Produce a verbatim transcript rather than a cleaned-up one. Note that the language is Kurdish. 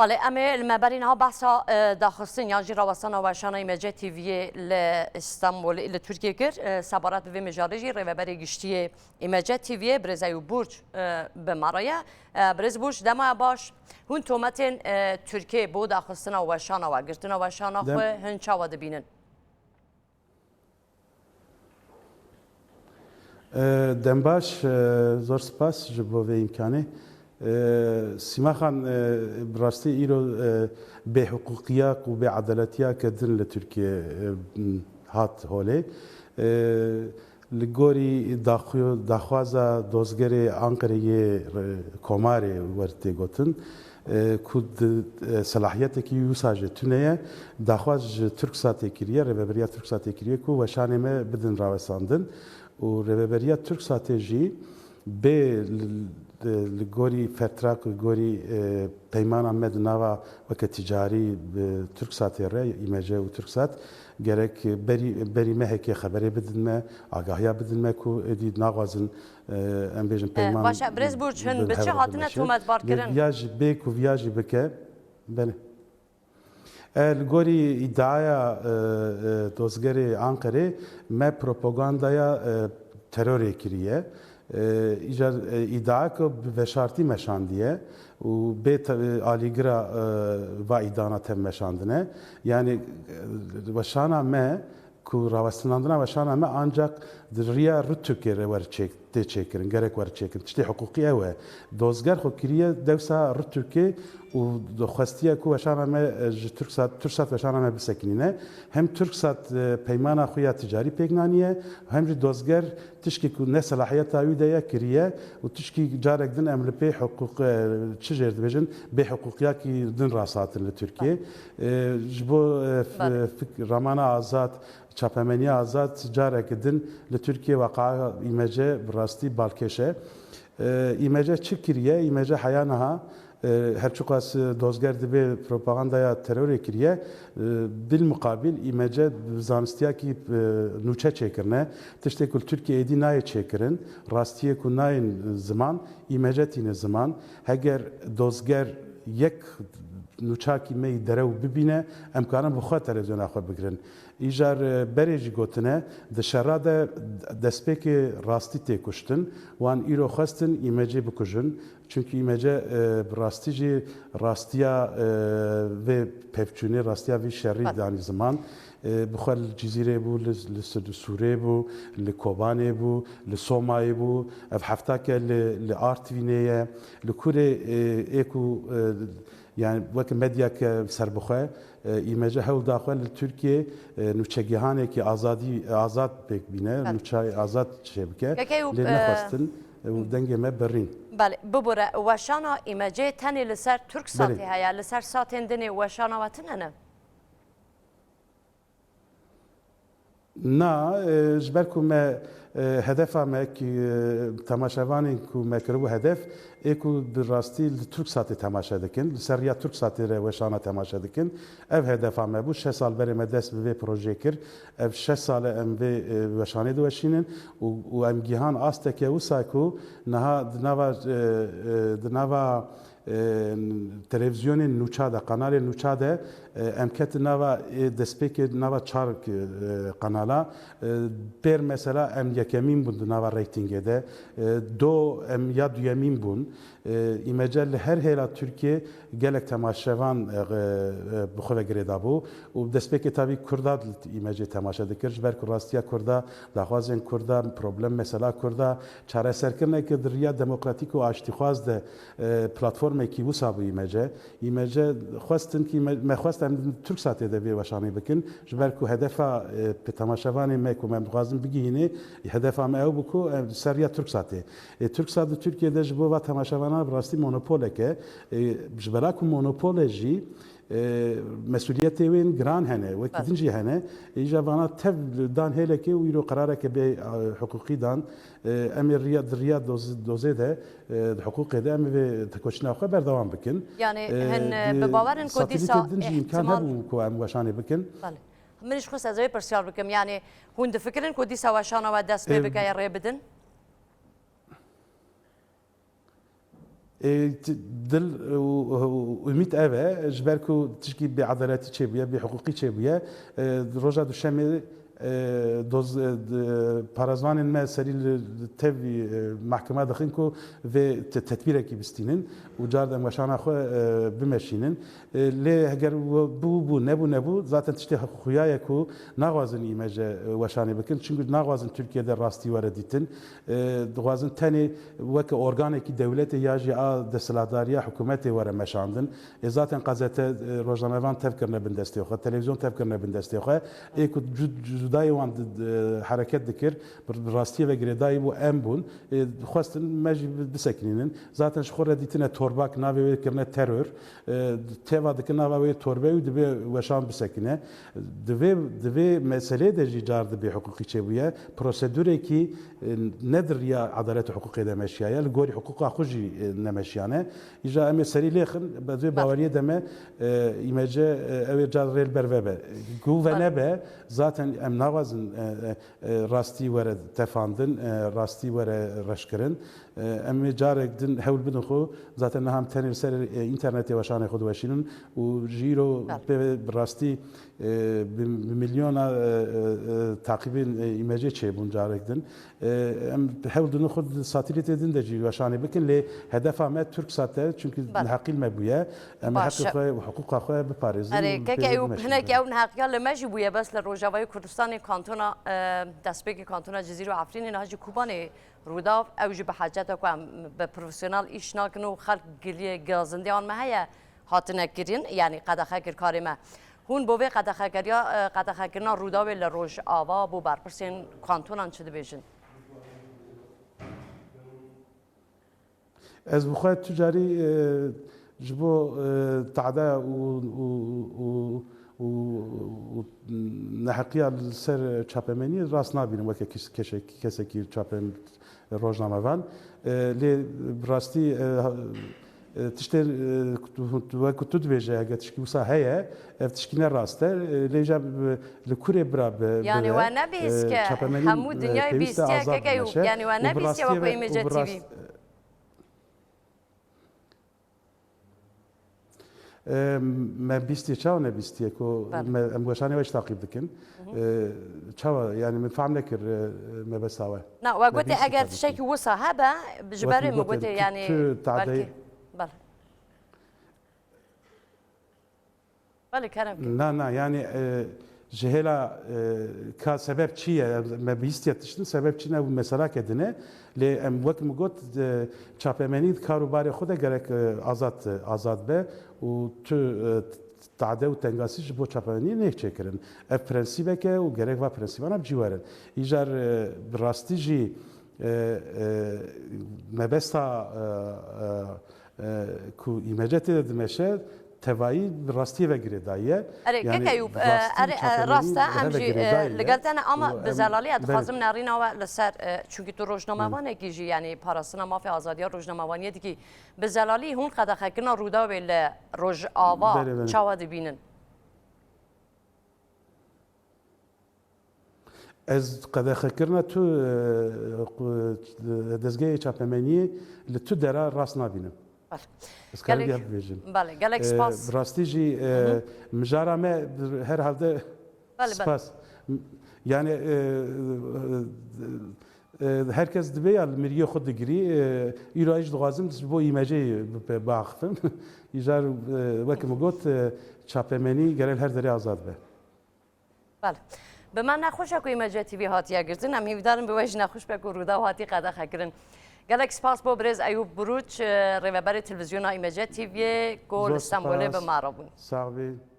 Belê, em ê li me berî niha behsa, e, daxistin yan jî rawestana weşana Îmece T V'yê li Stenbolê, li Tirkiyê kir. E, sebaret bi vê mijarê jî rêveberê giştî yê Îmece T V'yê, birêz Eyûb Burç, e, bi me re ye. E, birêz Burç, dema baş. Hûn tometên, e, Tirkiyê bo daxistina weşana we, girtina weşana Dem- xwe hin çawa dibînin? E, Dembaş, e, zor spas ji bo vê îmkanê. E, Sîma Xan, e, bi rastî îro, e, bêhiqûqiya û bêedaletiya ke din li Tirkiye, e, hat holê. E, li gorî daxu-, daxwaza dozgerê Anqerê yê, e, Komarê wer tê gotin, e, ku di, e, selahiyetekî wisa jî tune ye, daxwaz ji Turksatê kiriye, Rêveberiya Turksatê kiriye ku weşanê me bidin rawestandin û Rêveberiya Turksatê jî bê li, li, li gorî Vertrag, li gorî, e, peymana me di nava weke ticarî bi Turksatê re, Îmece û Turksat, gerek berî, berî mehekê xeberê bidin me, agahiya bidin me ku êdî naxwazin, e, em bêjin E, peyman baş e, birêz Burç, hin bi bi çi hev hatine bimeşe. Tometbarkirin? Vê viya jî, bê ku viya jî bike, belê. E, li gorî îdiaya, e, e, dozgerê Anqerê me propagandaya, e, terorê kiriye. E, îcar, e, îdia ku bi veşartî meşandiye û bê te-, e, alîgira, e, va îdana tev meşandine. Yani, e, weşana me ku rawestinandina weşana me ancak di riya Rûtürkê re wer çêk-, tê çêkirin, gerek wer çêkirin. Tiştê hiqûqî ew e. Dozger xwe kiriye dewsa Rûtürkê û xwestiye ku weşana me, e, ji Turksat, Turksat weşana me bisekinîne. Hem Turksat, e, peymana xwe ya ticarî pêk naniye, hem jî dozger tişkî ku ne selahiyeta wî de ye kiriye û tişkî carek din em li pê hiqûq, e, çi jêr dibêjin, bêhiqûqiyakî din rasthatin li Tirkiyê. E, ji bo, e, f-, Belê. fik-, ramana azad, çapemeniya azad careke din li Tirkiyê weqaya Îmece bi rastî balkêş e. E, Îmece çi kiriye? Îmece heya niha, e, her çiqas dozger dibe propagandaya terorê kiriye, e, bilmuqabil Îmece bi zanistiyakî, e, nûçe çêkirine. Tiştê ku li Tirkiyê êdî nayê çêkirin, rastiyê ku nayên ziman, Îmece tîne ziman. Heger dozger yek nûçakî me yî derew bibîne, em karin bi xwe televizyona xwe bigirin. Îcar, e, berê jî gotine, di şera de destpêkê rastî tê kuştin, wan îro xwestin Îmecê bikujin. Çunkî Îmece, e, bi rastî jî rastiya, e, vê pevçûnê, rastiya vî şerî Belê. danî ziman. E, bi xwe li Cizîrê bû, li, li Sir-, Sûrê bû, li Kobanê bû, li Somayê bû. Ev heftake li, li Artvînê ye. Li kurê, e, ê ku, e, yani weke medyake serbixwe, e, Îmece hewl da xwe li Tirkiyê, e, nûçegihanekî azadî, azad pêk bîne, Belê. nûçeyê azad çêbike. Kekeyû, Lê e, nexwestin û dengê me birîn. Belê, bibûre, weşana Îmecê tenê li ser Turksatê Belê. heye, li ser satên dinê weşana we tune ne? Na, e, ji ber ku me, e, hedefa me ki, e, temaşevanên ku me kiribû hedef, ê ku bi rastî li Turksatê temaşe dikin, li ser riya Turksatê re weşana temaşe dikin. Ev hedefa me bû. Şeş sal berê me dest bi vê projeyê kir. Ev şeş sal e em vê, e, weşanê diweşînin û, û em gihan asteke wisa ku niha di nava, e, e, di nava e, televîzyonên nûça de, kanalên nûça de, e, em ketin nava, e, destpêkê nava çar, e, kanala. E, pêr mesela em yekemîn bûn di nava reytingê de. E, do em ya duyemîn bûn. E, Îmece li her hêla Tirkiyê gelek temaşevan, e, e, bi xwe ve girêdabû û destpêkê tabî Kurda Îmecê temaşe dikir. Ji ber ku rastiya Kurda, daxwazên Kurda, problem mesela Kurda, çareserkirineke di riya demokratîk û aştîxwaz de e, platformekî wisa bû Îmece. Îmece xwestin kî me, me xwest em Turksatê de vê weşanê bikin. Ji ber ku hedefa, e, pe-, temaşevanê me ku me dixwazin bigihînê, hedefa me ew bû ku em ser riya Turksatê. E, Turksat di Tirkiyê de ji bo va temaşevana bi rastî monopolek e. E, ji bera ku monopol e jî, e, mesûliyetê wên giran hene, wekî Belê. din jî hene. E, îja vana tev dan hêlekê û îro qerareke bê, e, hiqûqî dan. E, em ê riya, di riya doz-, dozê de, e, di hiqûqê de em ê vê tekoşîna xwe berdewam bikin. Yani E, hin, e, di bi bawer in ku satelîtê dîsa din jî îmkan ihtimal hebû ku em weşanê bikin. Belê. Min jî xwest ez ê pirsyar bikim. Yani hûn difikirin ku dîsa weşana we dest pê E, bike ya rê bidin? Ê, t-, dil û, û umît ev e, ji ber ku tişkî bêedaletî çêbûye, bêhiqûqî çêbûye, e, roja Duşemê, e, doz-, e, d-, parêzvanên me serî li, li tevî, e, mehkema dixin ku vê te-, tedbîrekî bistînin û car dem weşana xwe, e, bimeşînin. E, lê heger we bû bû, nebû nebû, zaten tiştê xuya ye ku naxwazin îmece, e, weşanê bikin. Çimkî naxwazin Tirkiye de rastî were dîtin. E, dixwazin tenê weke organekî dewletê ya jî a desthilatdariya hikûmetê were meşandin. E, zaten qazete, e, rojnamevan tev kirine bin destê xwe, televîzyon tev kirine bin destê xwe. Ê ku cu-, cudayê wan di, di, hereket dikir, bi, bi rastiyê ve girêdayî bû, em bûn. E, dixwestin me jî bi-, bisekinînin. Zaten ji xwe re dîtine torbak, navê wê kirine teror. E, teva dikin nava wê torbe û divê weşan bisekine. Di vê, di vê meseleyê de jî car di bêhiqûqî çêbûye. Prosedûrekî, e, ne di riya edalet û hiqûqê de meşiyaye, li gorî hiqûqa xwe jî, e, nemeşiyane. Îja em ê serî lêxin, bi vê Belê. baweriyê de me, e, îmece, e, ew ê car rê li ber ve be. Ku Belê. venebe, zaten em naxwazin, e, e, e, rastî were tefandin, e, rastî were reşkirin. E, em ê carek din hewl bidin xwe, zaten niha em tenê li ser, e, înternetê weşanê xwe diweşînin û ji îro Belê. pê bi rastî, e, bi, bi milyona, e, e, e, taqîbên, e, îmecê çêbûn carek din. E, em hewl didin xwe di satîlîtê din de jî weşanê bikin, lê hedefa me Turksat e, çimkî Belê. neheqî li me bûye. Em ê Baş. heqê xwe û hiqûqa xwe biparêzin Erê, û keke pêvê ew bimeşînin. hinekî ew neheqiya li me jî bûye, bes li Rojavayê Kurdistanê kantona, e, destpêkê kantona Cizîr û Efrînê, niha jî Kobanê Rûdaw, ew jî bi hecet e ku em bi profesyonel îş nakin û xelk giliyê gazindeyan me heye hatine kirin, yanî qedexe kir karê me. Hûn bo vê qedexekeriya, e, qedexekirina Rûdawê li Rojava bo berpirsên kantonan çi dibêjin? Ez bi xwe tu carî, e, ji bo, e, tade û, û, û, û, û neheqiya li ser çapemeniyê rast nabînim weke kes-, keşek-, kesekî çape-, rojnamevan. E, lê bi rastî, e, ha-, e, tiştê, e, ku tu, wek ku tu dibêje, eger tişkî wisa heye, ev tişkî ne rast e. E, lê îja bi, li kurê bira bi, Yanî bibe, we nebîst e, ke çapemenî, hemû e, dinyayê pêwîst e bîstiye azad keke û, bimeşe. yanî we Û bi nebîstiye rastiyê wek ve, û bi emêce T V. rast-, E, me bîstiye, çawa nebîstiye ku Belê. me, em weşanê we jî taqîb dikin. Hı hı. E, çawa, yani min fehm nekir, e, mebesta we. Na, we Me gotê bîstî eger tabii ki. tiştekî wisa hebe, ji Wek berê min min gotê, gotê, tu, yani tu tadê belkî. Belê. Belê, kerem ke. Na, na, yani, e, ji hêla, e, ka sebeb çi ye? Me bîstiye tiştin, sebeb çi ne, bu mesela ke dine. Lê em wek min got, e, çapemenî di kar û barê xwe de gerek, e, azad, azad be û tu, e, tade û tengasî ji bo çapemeniyê nêk çêkirin. Ev prensîbek e û gerek va prensîbana bi cî werin. Îcar, e, bi rastî jî, e, e, mebesta, e, e, e, ku îmece tê de dimeşe, tevayî bi rastiyê ve girêdayî ye. Erê, Yani keke Eyûp, e, rastî erê, e, çapemenî rast e, bi em heve jî, e, girêdayî li ye gel te ne, ama û bi em, zelalî ez belê. dixwazim nerîna we li ser, e, çunkî tu rojnamevanekî jî, yani parastina mafê azadiya rojnamevaniyê dikî. Bi zelalî hûn qedexekirina Rûdawê li Rojava Belê, belê. çawa dibînin? Ez qedexekirina tu, e, qu-, dezgehê çapemeniyê li tu dera rast nabînim. Belê. Ez karim Gelek, ya bibêjim. belê, gelek E, spas. Bi rastî jî, e, Hı hı. mijara me herhalde Belê, belê. spas. Yani, e, e, e, herkes dibe ya li miriyê xwe digirî, e, îro jî dixwazim ji bo îmeceyê bi-, biaxifim. Îcar, e, wek min got, e, çapemenî gerek her derê azad be. Belê. Bi me nexweş e ku îmece T V hatiye girtin. Em hîvdar in bi we jî nexweş be ku Rûdaw hatî qedexe kirin. Gelek spas bo birêz Eyûp Buruç, e, rêveberê televîzyona îmece T V'yê ku li Stenbolê bi me re bûn. Sax bî.